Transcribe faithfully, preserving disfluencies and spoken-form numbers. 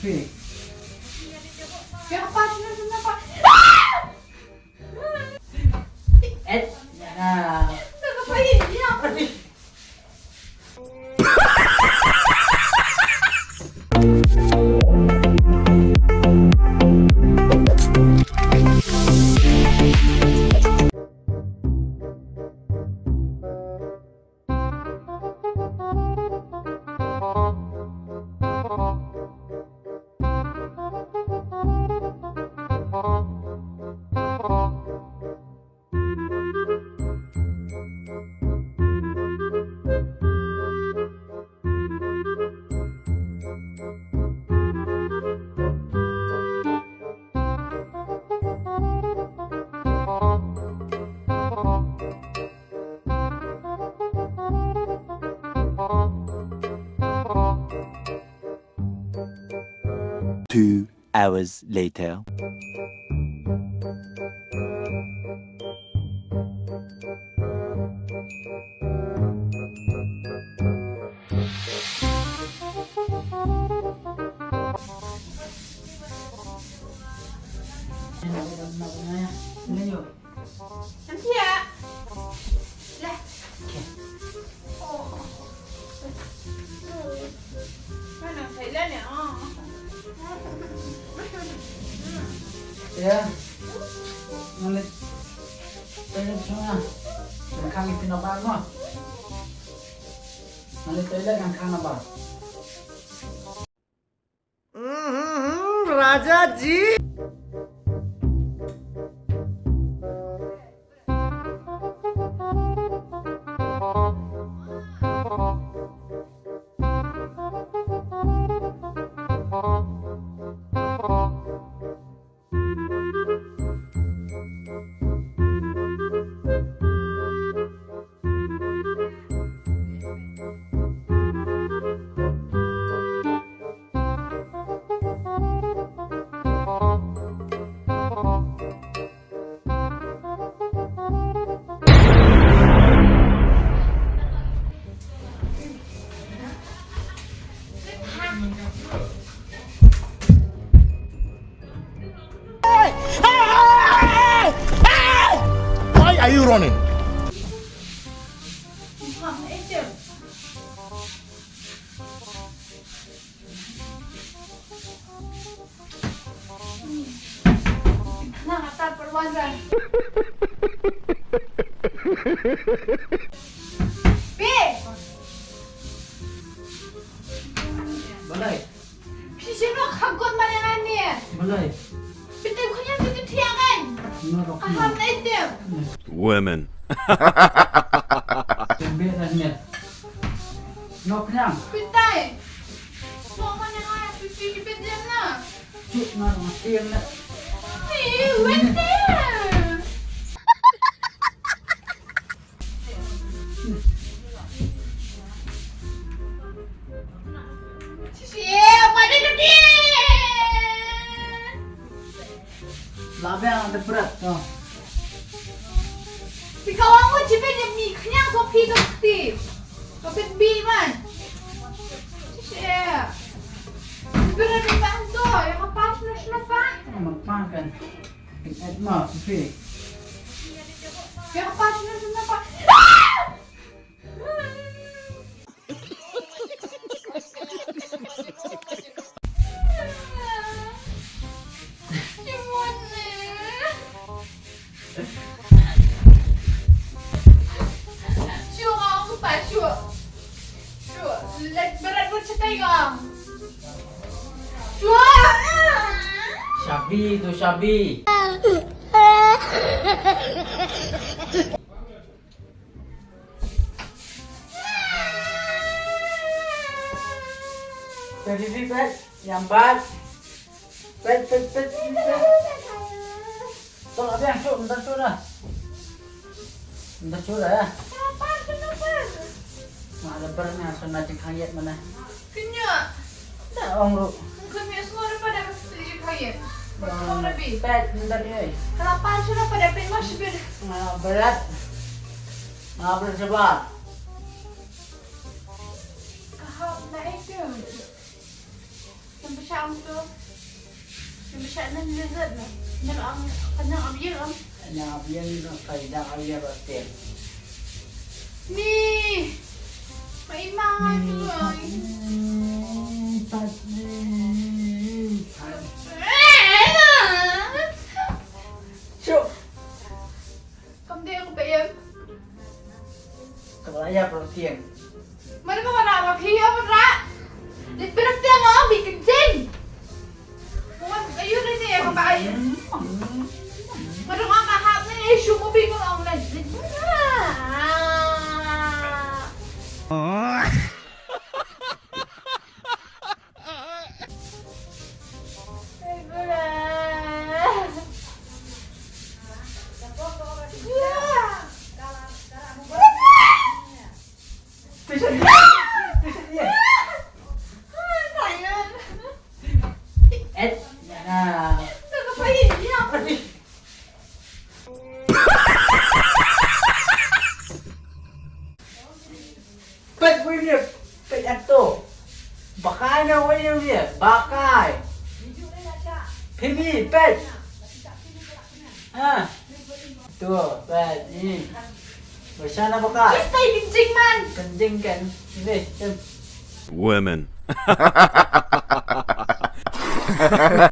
Phi. Phi ka pa sino sino pa. Eh, ya. Ka pa ini ya. Two hours later. Nanti ya. Lah. Oh. Mana saya lah ni? Oh. Ya. Ngan leit toilet shuwa. Ngan khang ïa phi na bar mo. Ngan leit toilet, ngan khang na bar. हम्म, राजा जी। Why are you running? Balei? Phi shu noh khagon ma ïa nga ne. Balei? Phi te khun ïa phi te thiah kan. Nga rok. Aham na item. Women. Tembik na ne. Nok nyang. Phi tai. Nok ma ïa nga phi phi phi dem na. Cuk na ma tiang na. Phi wet te. Labiang de bret to. Phi ka wan mo jibe de mi khniang so phi ka kti. Ka bit bi man. Shia. Bret de ban to ya ka pas na shna pa. Ma pa kan. Ek ma phi. Ya ka pas na shna pa. Shu nga ong pa shu. Shu. Let berat pun cetai ka. Shu. Shabi tu shabi. Pet, pet, pet, pet. Ïam pat. Pet, pet, pet, pet. Tolak biang, shu, mynta shu dah. Mynta shu dah, ya. Mak, ada berat ni, asal nak jingkhang ïet mana. Kenya. Dah, ong ruh. Kenya semua ada pada mesti jingkhang ïet. Pada ong ruh. Pet, mynta ni, oi. Kalau pan sudah pada pet masih ber. Mak, berat. Mak, berat sebab. Kahap naik tu. Sampai Ang tu. Ni mesti nak lezat ni. Nak ang, kena ang biar ang. Nak biar ni nak kena ang biar betul. Ni. Mai mai tu ai. Pat ni. Pat. Chuk. Kam dei ang payam. Ka la ïap la tieng. Mane ba ka la ïap hi ïa ba ra. Dei pyntieng ong bi kynjing. Wan ayu ne ne ka ba ai. Mane ong ka hap ne shu mo bi ko ong ne. Peit wei ne, peit ato. Bakai na wei ne, bakai. Phi mi, peit. Ha. Tu, peit ni. Basa na bakai. Peit tai kynjing man. Kynjing kan. Ni, tem. Women.